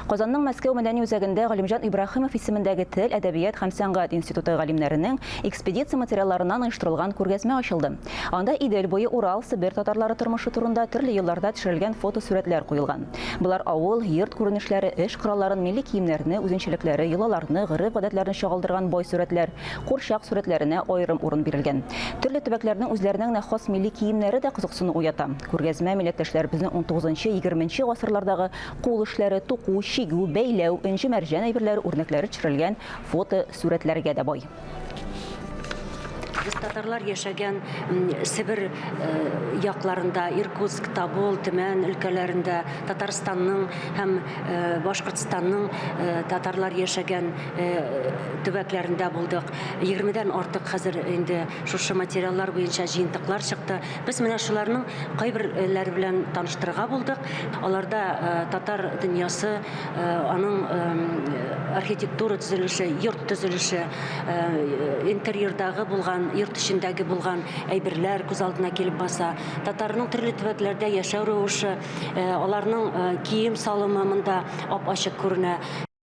Казанның Мәскәү мәдәни үзәгендә Галимҗан Ибраһимов исемендәге тел, әдәбият һәм сәнгать институты галимнәренең экспедиция материалларыннан оештырылган күргәзмә ачылды. Анда Идел буе, Урал, Себер татарлары тормышы турында төрле елларда төшерелгән фотосурәтләр куелган. Болар авыл, йорт күренешләре, эш коралларын, милли киемнәрне, үзенчәлекләре, йолаларны, гореф-гадәтләрне чагылдырган бай сурәтләр, курчак сурәтләренә аерым урын бирелгән. Төрле төбәкләрнең үзләренә генә хас милли киемнәре дә кызыксыну уята. Күргәзмә милләттәшләребезнең унтугызынчы-егерменче гасырлардагы кул эшләре, туку, чигү, бәйләү, энҗе-мәрҗән әйберләре үрнәкләре төшерелгән фотосурәтләргә дә бай. Без татарлар яшәгән Себер якларында, Иркутск, Тобол, Төмән өлкәләрендә, Татарстанның һәм Башкортстанның татарлар яшәгән төбәкләрендә булдык. Егермедән артык хәзер инде шушы материаллар буенча җыентыклар чыкты. Без менә шуларның кайберләре белән таныштырырга булдык. Аларда татар дөньясы, аның архитектура төзелеше, йорт төзелеше, интерьердагы булган, йорт эчендәге булган әйберләр күз алдына килеп баса. Татарның төрле төбәкләрдә яшәү рәвеше, аларның кием-салымы монда ап-ачык күренә.